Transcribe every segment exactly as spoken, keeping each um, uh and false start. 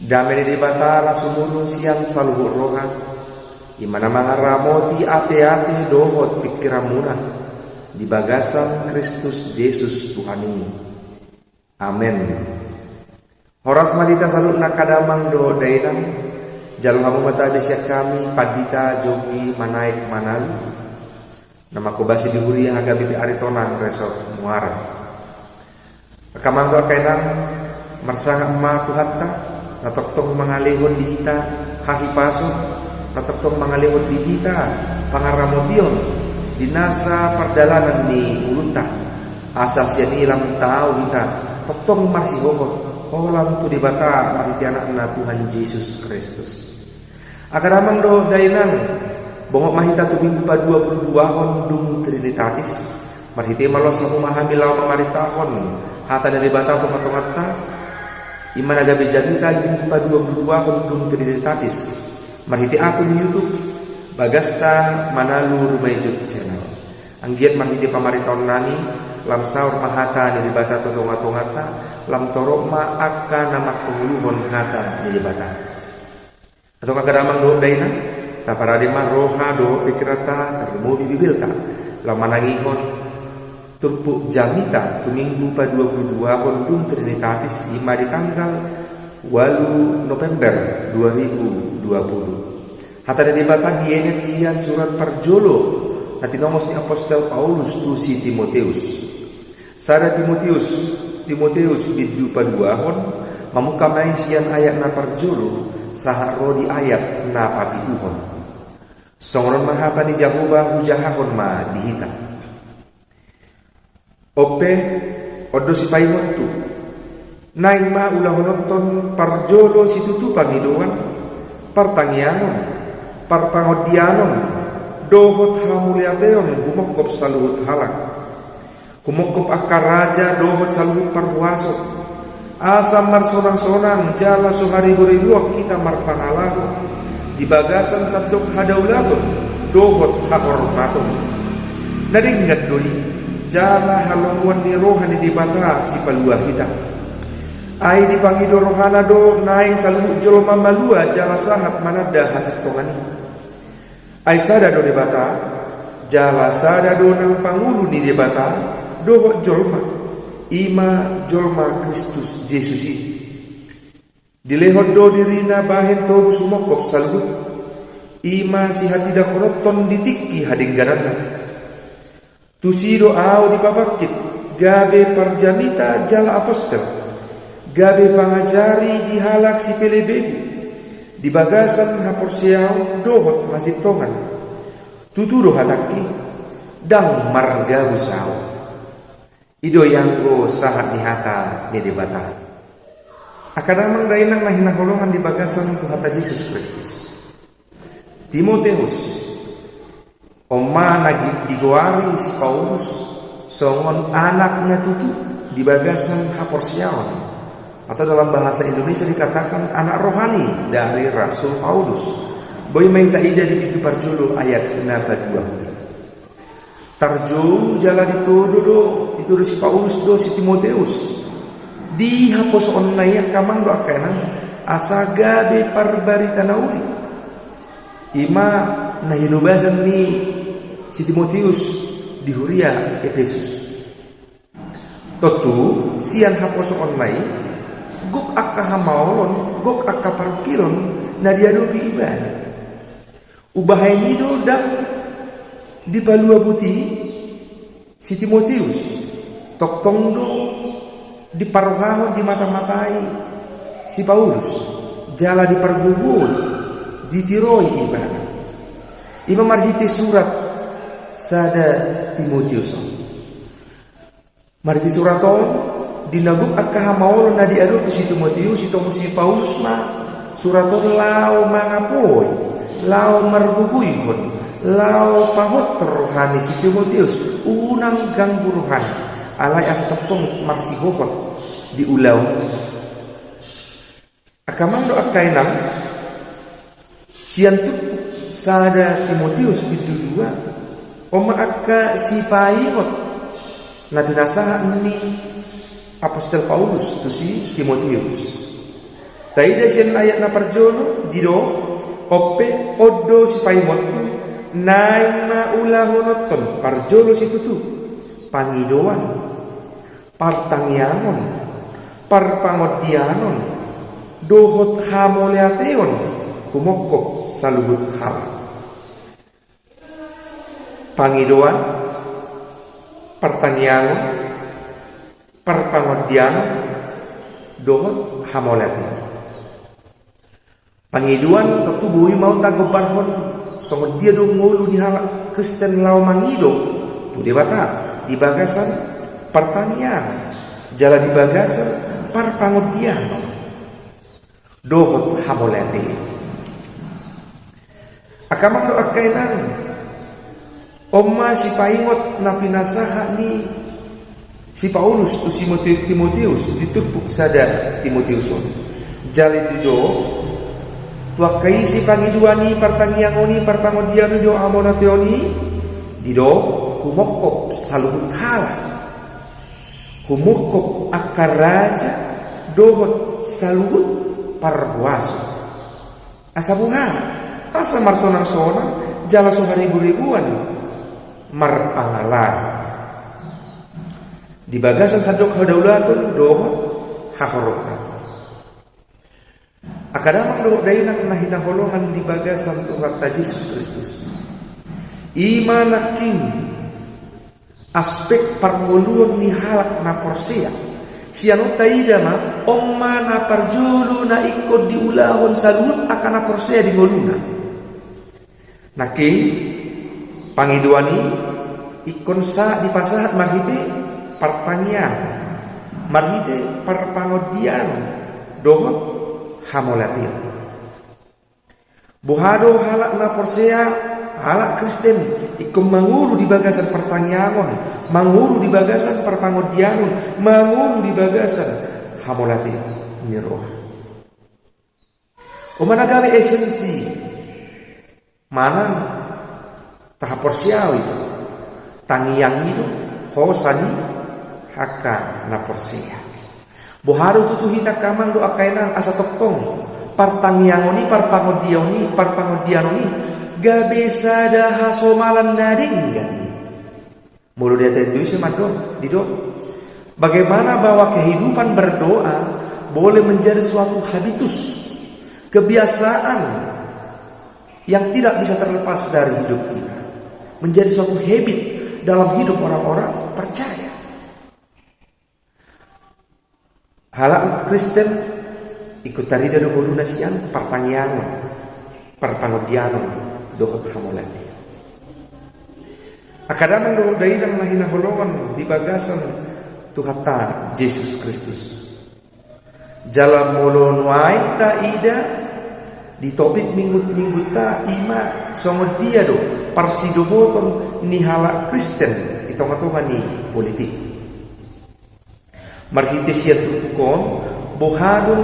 Dame ni Debata na sumurung sian saluhut roha, i ma na mangaramoti ateate dohot pingkiranmuna di bagasan Kristus Jesus Tuhan i. Amen. Horas ma di hita saluhutna angka damang dohot dainang. Jalo hamu ma tabe sian hami, Pandita Jonggi Manaek Manalu, na manghobasi di huria H K B P Aritonang Resort Muara. Angka amang dohot angka inang, marsangap ma Tuhanta, na tongtong mangalehon di hita hahipason, na tongtong mangalehon di hita pangaramotion di nasa pardalanan ni ngolunta. Asa sian i lam tau hita tongtong marsihohot holan tu Debata marhite Anakna Tuhan Jesus Kristus. Angka damang dohot dainang, bongot ma hita tu Minggu paduapuluduahon dung Trinitatis. Marhite i ma laos hamu ma hami laho mamaritahon hata ni Debata tu tongatonganta, i ma na gabe jamita di Minggu paduapuluduahon dung Trinitatis, marhite akun YouTube Bagasta Manalu Rumaijut Channel. Anggiat marhite pamaritaonnami, lam saor ma hata ni Debata tu tongatonganta, lam torop ma angka na manghangoluhon hata ni Debata. Antong angka damang dohot dainang, taparade ma roha dohot pingkiranta, tarlumobi bibelta, laho manangihon turpuk jamita tu Minggu paduapuluduahon dung Trinitatis, i ma di tanggal ualu November dua ribu dua puluh. Hata ni Debata dienet sian surat parjolo na tinongos ni apostel Paulus tu si Timoteus. Sada Timoteus, Timoteus bindu paduahon, mamungka ma i sian ayat na parjolo sahat ro di ayat na papituhon. Songon on ma hata ni Jahowa hujahahon ma di hita. On pe, on do sipaingot tu. Naeng ma ulahononton parjolo situtu pangidoan, partangiangon, parpangondianon, dohot hamauliateon humongkop saluhut halak. Humongkop angka raja dohot saluhut parhuaso, asa marsonangsonang jala so hariboriboan hita marpangalaho di bagasan sandok hadaulaton dohot hahormaton. Na denggan do i, jala halomoan ni roha ni Debata sipalua hita. Ai dipangido rohana do naeng saluhut jolma malua jala sahat mananda hasintongan i. Ai sada do Debata, jala sada do nang pangulu ni Debata dohot jolma, i ma jolma Kristus Jesus i. Dilehon do dirina bahen tobus humongkop saluhut, i ma sihatindangkononton di tingki hadenggananna. Tusi do ahu dipabangkit gabe parjamita jala apostel, gabe pangajari di halak sipelebegu di bagasan haporseaon dohot hasintongan. Tutu do hatangki, ndang margabus ahu. I do i anggo sahat ni hata ni Debata. Angka damang dainang na hinaholongan di bagasan Tuhanta Jesus Kristus. Timoteus, on ma na gi-, digoari si Paulus songon anak na tutu di bagasan haporseaon, atau dalam bahasa Indonesia dikatakan anak rohani dari Rasul Paulus. Boi ma hita ida di bindu parjolo ayat na padua. Tarjou jala ditodo do, ditodo si Paulus do si Timoteus di haposoonna i, angka amang dohot angka inang, asa gabe parbarita na uli. I ma na hinobasan ni si Timoteus di huria Epesus. Tontu sian haposoonna i, gok angka hamaolon, gok angka parungkilon na diadopi ibana. Umbahen i do ndang dipalua boti si Timoteus, tongtong do diparrohahon, dimatamatai si Paulus, jala dipargogoi, ditiroi ibana. I ma marhite surat sada Timoteus on. Marhite surat on, di na gok angka hamaolon na diadopi si Timoteus, itongos si Paulus ma surat on laho mangapoi, laho margogoihon, laho pahothon roha ni si Timoteus, unang ganggu rohana, alai asa tongtong marsihohot di ulaon. Angka amang dohot angka inang, sian turpuk sada Timoteus bindu dua, on ma angka sipaingot na pinasahat ni apostel Paulus tu si Timoteus. Taida sian ayat na parjolo, didok, on pe, on do sipaingot, naeng ma ulahononhon parjolo situtu, pangidoan, partangiangon, parpangondianon, dohot hamauliateon, humongkop saluhut halak. Pangidoan, partangiangon, parpangondianon, dohot hamauliateon. Pangidoan tontu boi ma on tagombarhon songon dia do ngolu ni halak Kristen laho mangido tu Debata di bagasan partangiangon, jala di bagasan parpangondianon, dohot hamauliateon. Angka amang dohot angka inang, on ma sipaingot na pinasahat ni si Paulus tu si Timote-, Timoteus di turpuk sada Timoteus on. Jala didok, tu angka isi pangidoan i, partangiangon i, parpangondianon i dohot hamauliateon i, didok, humongkop saluhut halak. Humongkop angka raja dohot saluhut parhuaso. Asa boha? Asa marsonang-sonang jala so haribu-ribuan marpangallang di bagasan sandok hadaulaton dohot hahorongaton. Angka damang dohot dainang na hinaholongan di bagasan Tuhanta Jesus Kristus, i ma nangkin aspek parngoluon ni halak na porsea. Sian on taida ma, on ma na parjolo na ingkon diulahon saluhut angka na porsea di ngoluna. Nangkin, pangidoan i ingkon sa dipasahat marhite partangiangon, marhite parpangondianon, dohot hamauliateon. Boha do halak na porsea, halak Kristen, ingkon mangolu di bagasan partangiangon, mangolu di bagasan parpangondianon, mangolu di bagasan hamauliateon ni roha? On ma na gabe esensi manang tahaporseai tangiang i do hosa ni angka na porsea. Boha do tutu hita angka amang dohot angka inang asa tongtong partangiangon i, parpangondianon i, parpangondianon i gabe sada hasomalan na denggan? Molo di ayat dua i mandok, didok, bagaimana bahwa kehidupan berdoa boleh menjadi suatu habitus, kebiasaan yang tidak bisa terlepas dari hidup kita, menjadi suatu habit dalam hidup orang-orang percaya. Halak Kristen ingkon tarida do ngoluna sian partangiangon, parpangondianon, dohot hamauliateon. Angka damang dohot dainang na hinaholongan di bagasan Tuhanta Jesus Kristus. Jala molo nuaeng taida di topik minggu-mingguta, i ma songon dia do parsidohoton ni halak Kristen di tonga-tonga ni politik. Marhite sian turpuk on, boha do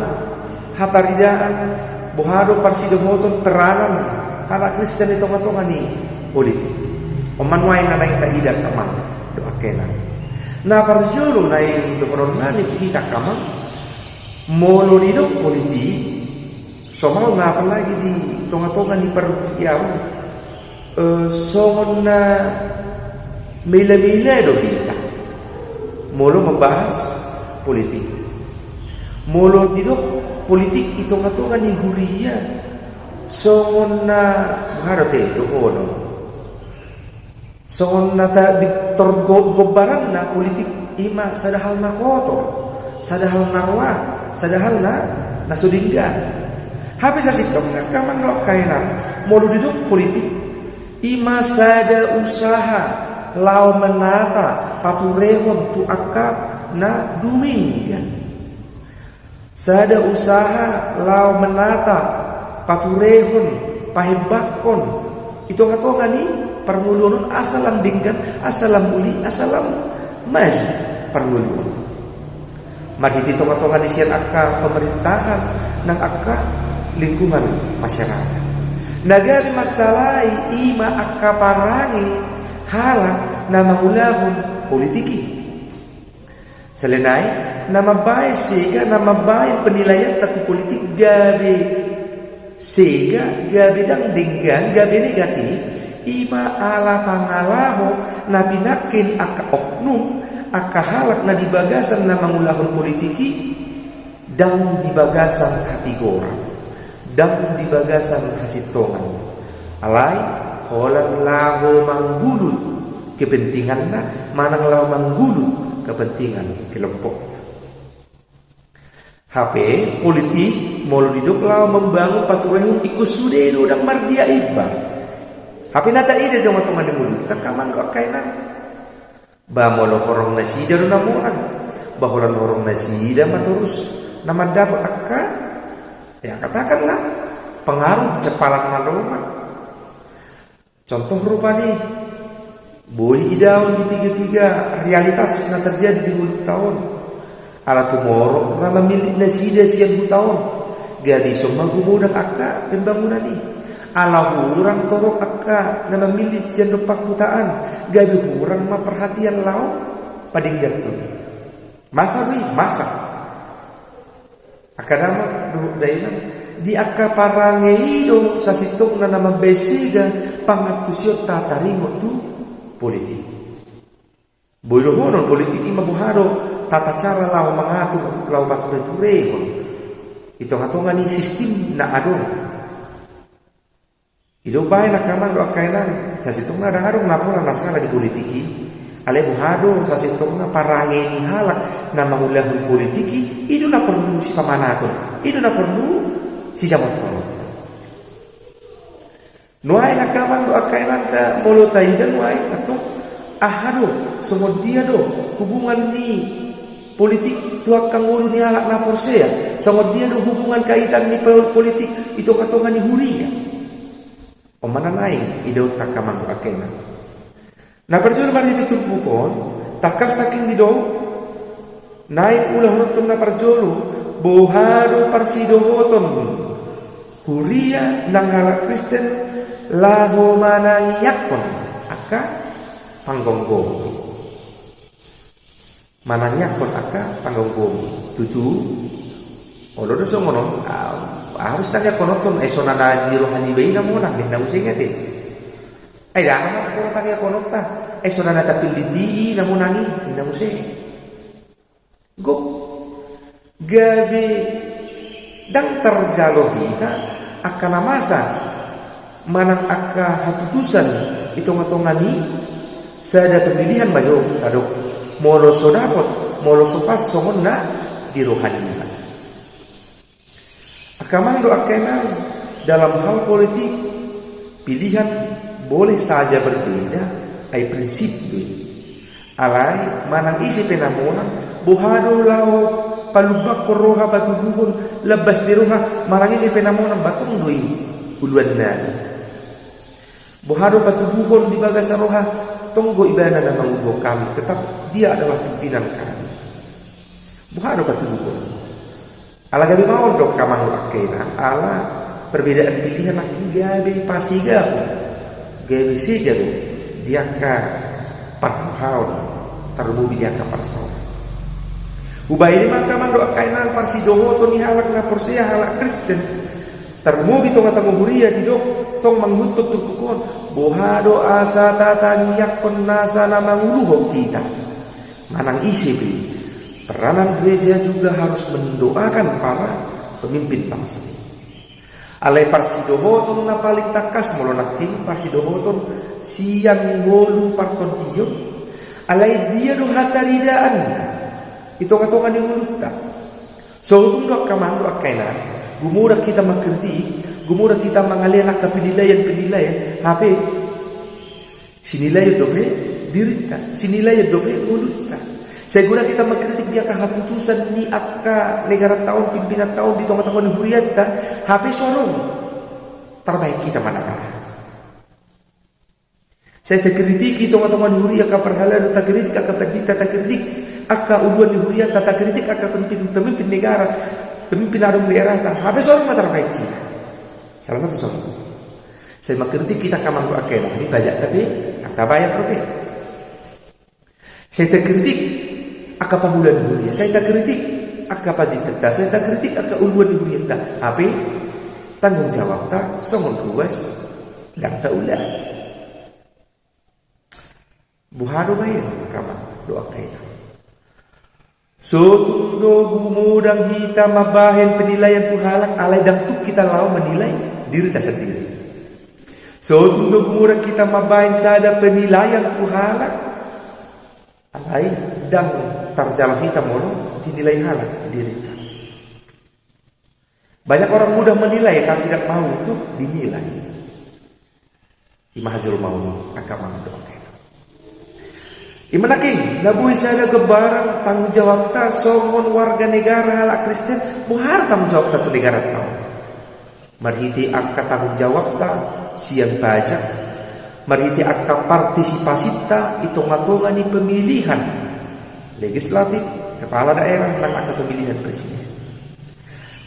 hataridaan, boha do parsidohoton peranan halak Kristen di tonga-tonga ni politik. On ma nuaeng na naeng taida angka amang dohot angka inang. Na parjolo naeng dohonon nami tu hita angka amang, molo didok politik, somalna apalagi di tonga-tonga ni parrugian, eh, songon na mele-mele do hita molo membahas politik. Molo didok politik di tonga-tonga ni huria, songon na, boha do te dohonon, songon na ta-, di tor-, go-, gombaranna politik i ma sada hal na kotor, sada hal na roa, sada hal na, na so denggan. Hape sasintongna angka amang dohot angka inang, molo didok politik, i ma sada usaha laho manata paturehon tu angka na dumenggan. Sada usaha laho manata, paturehon, pahembakkon i tonga-tonga ni parngoluon on asa lam denggan, asa lam uli, asa lam maju parngoluon. Marhite tonga-tonga ni sian angka pemerintahan nang angka lingkungan masyarakat. Na gabe mansalai i ma angka parange halak na mangulahon politik i. Selain nai, na mambaen sega, na mambaen penilaianta tu politik gabe sega, gabe ndang denggan, gabe negatif, i ma ala pangalaho na pinangke ni angka oknum, angka halak na di bagasan na mangulahon politik i, ndang di bagasan hatigoran, ndang di bagasan hasintongan. Alai, holan laho manggulut kepentinganna, manang laho manggulut kepentingan kelompokna. Hape, politik, molo didok laho membangun paturehon, ingkon sude do, ndang mardia imbar. Hape na taida di tongatonga ni ngolunta, angka amang dohot angka inang. Ba molo horong nasida do na monang, ba holan horong nasida ma torus na mandapot angka, ya katakanlah, pengaruh jampalan na lomak. Contoh rupani, boi idaon di piga-piga realitas na terjadi di ngolunta on. Ala tumorop ra mamillit nasida sian huta on, gabe dison ma gumodang angka pembangunan i. Ala hurang torop angka na mamillit sian dompak huta an, gabe hurang ma perhatian laho padengganhon. Masa do i, masa. Angka damang dohot dainang, di angka parange i do sasintongna na mambaen sega pangantusionta taringot tu politik. Boi dohonon politik i ma boha do tata cara laho mangatur, laho patureturehon i tongatonga ni sistem na adong. I do umbahen angka amang dohot angka inang, sasintongna ndang adong na pola na sala di politik i. Alai boha do sasintongna parange ni halak na mangulahon politik i, i do na porlu sipamanaton, i do na porlu sijamothononta. Nuaeng angka amang dohot angka inang, ta molo taida nuaeng, antong, aha do, songon dia do hubungan ni politik tu angka ngolu ni halak na porsea, songon dia do hubungan kaitan ni pol-, politik i tongatonga ni huria. On ma na naeng idaonta angka amang dohot angka inang. Na parjolo marhite turpuk on, tangkas nangkin didok, naeng ulahononhon na parjolo, boha do parsidohoton huria nang halak Kristen laho manangiangkon angka panggomgomi. Manangiangkon angka panggomgomi. Tutu, olo do songon on, ah, harus tangiangkononhon, eh, songon na di roha niba i na monang, ninna muse i ate. Ai ndang ma pola tangiangkononta, eh, songon na tapillit i na monang i, ninna muse. Gok. Gabe ndang tarjalo hita angka na masa manang angka haputusan i tongatonga ni sada pemilihan ma jo tadok. Molo so dapot, molo so pas songon na di roha niba. Angka amang dohot angka inang, dalam hal politik, pilihan boleh saja berbeda, ai prinsip do i. Alai manang ise pe na monang, boha do laho palumbangkon roha, patubuhon lambas ni roha, manang ise pe na monang, ba tong do i uluan nami. Boha do patubuhon di bagasan roha, tong do ibana na manguruhon hami, tetap dia adalah pimpinan kami. Boha do patubuhon. Ala gabe maol do angka amang dohot angka inang, ala perbedaan pilihan nangkin gabe pasegahon, gabe sega do di angka parrohaon, tarlumobi di angka parsaoran. Hubahen i ma angka amang dohot angka inang, parsidohoton ni halak na porsea, halak Kristen, tarlumobi tongatonga huria, didok tong mangihuthon turpuk on, boha do asa tatangiangkon nasa na manguluhon hita. Manang ise pe, peranan gereja juga harus mendoakan para pemimpin bangsa. Alai parsidohoton na paling tangkas molo nangkin, parsidohoton sian ngolu partondion. Alai dia do hataridaanna i tongatonga ni ngolunta? So tung do angka amang dohot angka inang, gumodang hita mangkritik, gumodang hita mangalean angka penilaian-penilaian, hape sinilaion dope dirinta, sinilaion dope ngolunta. Sai godang hita mangkritik di angka haputusan ni angka negaranta on, pimpinanta on, di tongatonga ni hurianta, hape so adong tarbahen hita manang aha. Sai takritik i tongatonga ni huria, angka parhalado takritik, angka pandita takritik, angka uluan ni hurianta takritik, angka pemimpin, pemimpin negara, pemimpin adong di daerahta, hape so adong na tarbahen hita. Salah satu contoh. Sai mangkritik hita angka amang dohot angka inang, di pajakta pe ndang tabayar dope. Sai takritik angka pangula ni huria, sai takritik angka panditanta, sai takritik angka uluan ni hurianta. Hape tanggung jawabta songon ruas ndang taula. Boha do baen angka amang dohot angka inang? So tung do gumodang hita mambahen penilaian tu halak, alai ndang tuk hita laho menilai dirita sandiri. So tung do gumodang hita mambahen sada penilaian tu halak, alai ndang tarjalo hita molo dinilai halak dirita. Banyak orang mudah menilai, tapi tidak mau untuk dinilai. Ima hajolmaon ni angka amang dohot angka inang. Ima nangkin na boi sada gambaran tanggung jawabta songon warga negara halak Kristen. Boha do tanggung jawabta tu negaranta on? Marhite angka tanggung jawabta sian pajak, marhite angka partisipasinta i tonga-tonga ni pemilihan legislatif, kepala daerah, nang angka pemilihan presiden.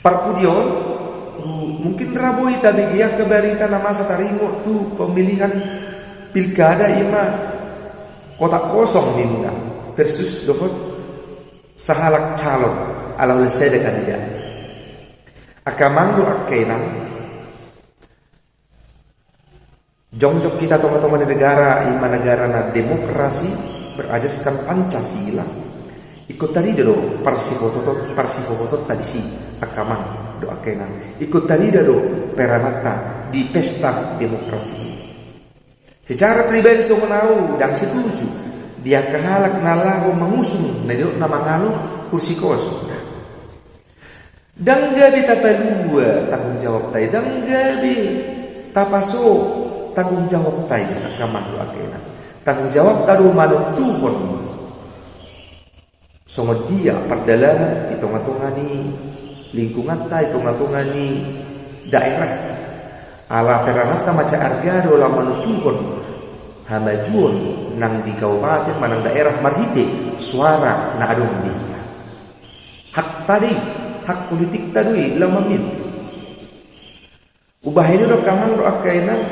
Parpudi on, mungkin ra boi tabege angka barita na masa taringot tu pemilihan pilkada, ima kotak kosong ninna versus dohot sahalak calon, ala holan sada kandidat. Angka amang dohot angka inang, jongjong hita tonga-tonga ni negara, ima negara na demokrasi berajaskan Pancasila. Ingkon tarida do parsihohoton, parsihohotonta disi, angka amang dohot angka inang. Ingkon tarida do perananta di pesta demokrasi. Secara pribadi songon au ndang setuju di angka halak na laho mangusung, na nidokna mangalo kursi kosong. Ndang gabe tapalua tanggung jawabta i, ndang gabe tapaso tanggung jawabta i, angka amang dohot angka inang. Tanggung jawabta do manontuhon songon dia pardalanan i tonga-tonga ni lingkunganta, i tonga-tonga ni daerah. Ala perananta mansai arga do laho manontuhon hamajuon nang di kabupaten manang daerah marhite suara na adong di hita. Hakta do i, hak politikta do i laho mamilu. Umbahen i do angka amang dohot angka inang,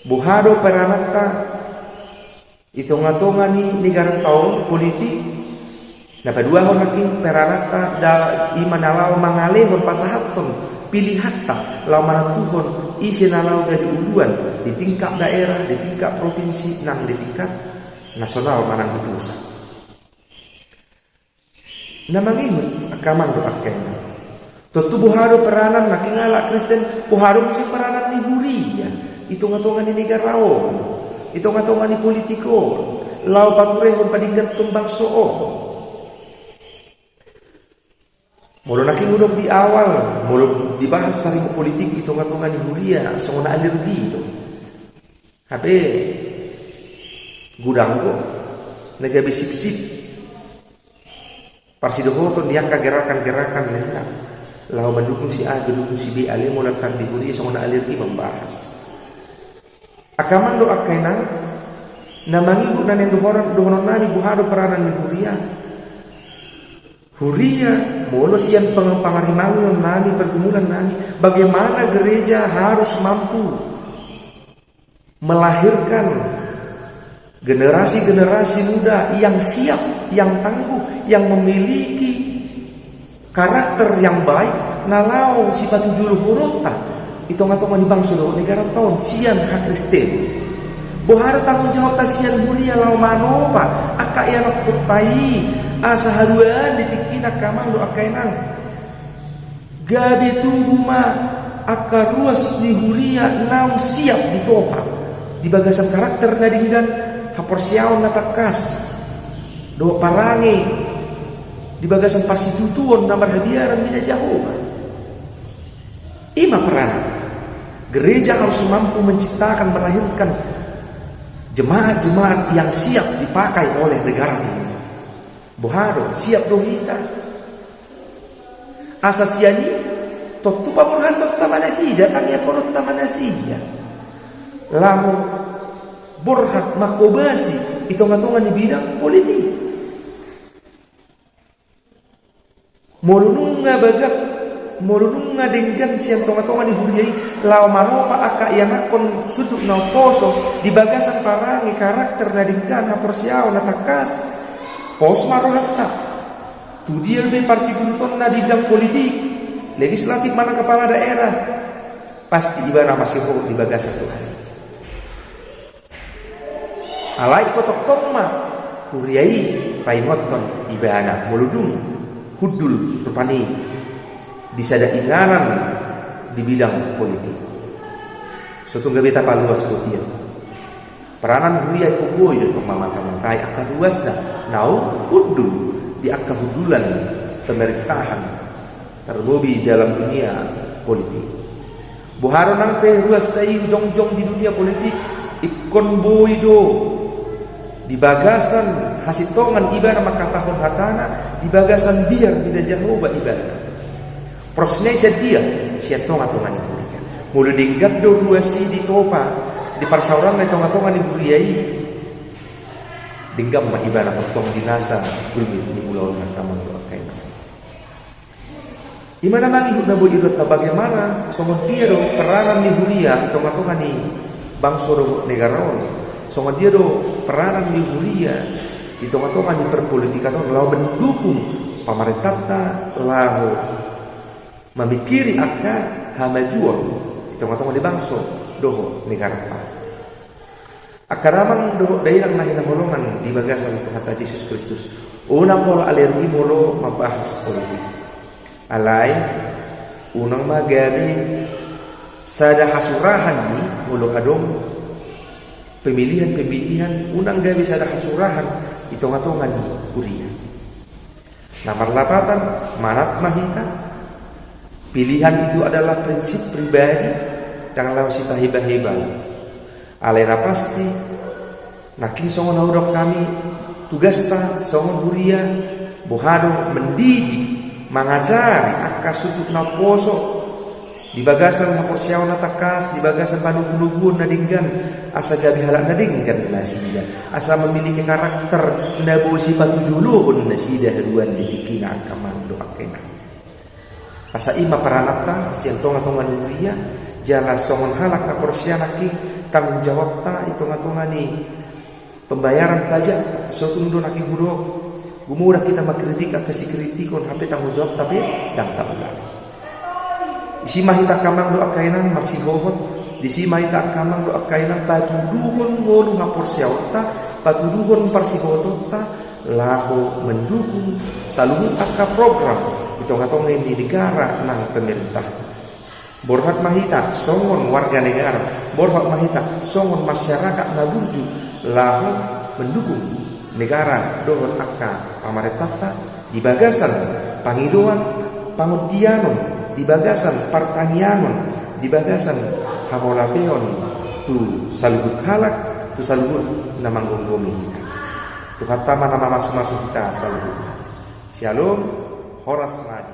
boha do perananta i tonga-tonga ni negaranta on politik. Na paduahon nangkin perananta da, ima na laho mangalehon, pasahathon pilihanta laho manontuhon ise na laho gabe uluan di tingkat daerah, di tingkat provinsi, nang di tingkat nasional manang di pusat. Na mangihut angka amang dohot angka inang, tontu boha do peranan nangkin halak Kristen, boha do muse peranan ni huria i tonga-tonga ni negara on, i tonga-tonga ni politik on, laho paturehon padengganhon bangso on. Molo nangkin hudok di awal, molo dibahas taringot politik i tonga-tonga ni huria, songon na alergi do. Hape godang do na gabe sipsip parsidohoton di angka gerakan-gerakan ninna laho mandukung si A, mandukung si B, alai molo tar di huria songon na alergi mambahas. Angka amang dohot angka inang, na mangihut na naeng dohonon, dohonon nami, boha do peranan ni huria. Huria, molo sian peng-, pangarimanon nami, pergumulan nami, bagaimana gereja harus mampu melahirkan generasi-generasi muda yang siap, yang tangguh, yang memiliki karakter yang baik, na laho sipatujolohononta i tonga-tonga ni bangso dohot negaranta on sian hakristenon. Boha do tanggung jawabta sian huria laho manopa angka ianakkonta i, asa haduan di tingkina, angka amang dohot angka inang, gabe tubu ma angka ruas ni huria naung siap ditopa di bagasan karakter na denggan, haporseaon na tangkas, dohot parange di bagasan parsitutuon na marhabiaran mida Jahowa. Ima peranan. Gereja harus mampu menciptakan, melahirkan jemaat-jemaat yang siap dipakai oleh negara ini. Boha do, siap do hita? Asa sian i, tontu paborhathonta ma nasida, tangiangkononta ma nasida laho borhat manghobasi i tonga-tonga ni bidang politik. Molo nunga bagak, molo nunga denggan sian tonga-tonga ni huria i laho manopa angka ianakhon sundut na umposo di bagasan parange, karakter na denggan, haporseaon na tangkas, Pos ma rohanta. Tu dia be parsigurutonna di bidang politik, legislatif manang kepala daerah, pasti ibana masihol di bagasan Tuhan. Alai ingkon tongtong ma huria i paingothon ibana molo dung hundul rupani di sada inganan di bidang politik. Sotung gabe tapaluas botian. Peranan huria ingkon boi do tong mamata-matai angka ruasna naung hundul di angka hundulan pemerintahan, terlebih dalam dunia politik. Boha do nang pe ruasna i jongjong di dunia politik, ingkon boi do di bagasan hasintongan ibana mangkatahon hatana, di bagasan biar mida Jahowa ibana. Prosesna i sian dia? Sian tonga-tonga ni huria. Molo denggan do ruas i ditopa di parsaoranna di tonga-tonga ni huria i, denggan ma ibana tongtong di nasa gulmit ni ulaonna, angka amang dohot angka inang. I ma na mangihut na boi diihuthon, bagaimana, songon dia do peranan ni huria di tonga-tonga ni bangso dohot negara on. Songon dia do peranan ni huria di tonga-tonga ni perpolitikan on laho mendukung pamarentanta laho mamingkiri angka hamajuon di tonga-tonga ni bangso dohot negaranta. Angka damang dohot dainang na hinaholongan di bagasan Tuhanta Jesus Kristus, unang pola alergi molo mambahas politik. Alai unang ma gabe sada hasurahan ni molo adong pemilihan-pemilihan, unang gabe sada hasurahan di tonga-tonga ni huria. Na marlapatan, manat ma hita. Pilihan itu adalah prinsip pribadi, ndang laho sipaheba-hebaan. Alai na pasti, nangkin songon na hudok hami, tugasta songon huria, boha do, mendidik, mangajari angka suhut na poso, di bagasan haporseaon na tangkas, di bagasan panogunoguon na denggan, asa gabe halak na denggan nasida, asa memiliki karakter na boi sipatujolohon nasida haduan di tingkina, angka amang dohot angka inang. Asa i ma perananta sian tonga-tonga ni huria, jala songon halak na porsea nangkin tanggung jawabta di tonga-tonga ni pembayaran pajak, sotung do nangkin hudok. Gumodang hita mangkritik angka sikritikon, hape tanggung jawabta pe ndang taulahon. Disi ma hita angka amang dohot angka inang marsihohot, disi ma hita angka amang dohot angka inang patuduhon ngolu haporseaonta, patuduhon parsihohotonta, laho mendukung saluhut angka program di tonga-tonga ni negara nang pemerintah. Borhat ma hita songon warga negara, borhat ma hita songon masyarakat na burju, laho mendukung negara dohot angka pamarentanta di bagasan pangidoan, pangondianon, di bagasan partangiangon, di bagasan hamauliateon tu saluhut halak, tu saluhut na manggomgomi hita. Tuhanta ma na mamasumasu hita saluhutna. Syalom, horas ma di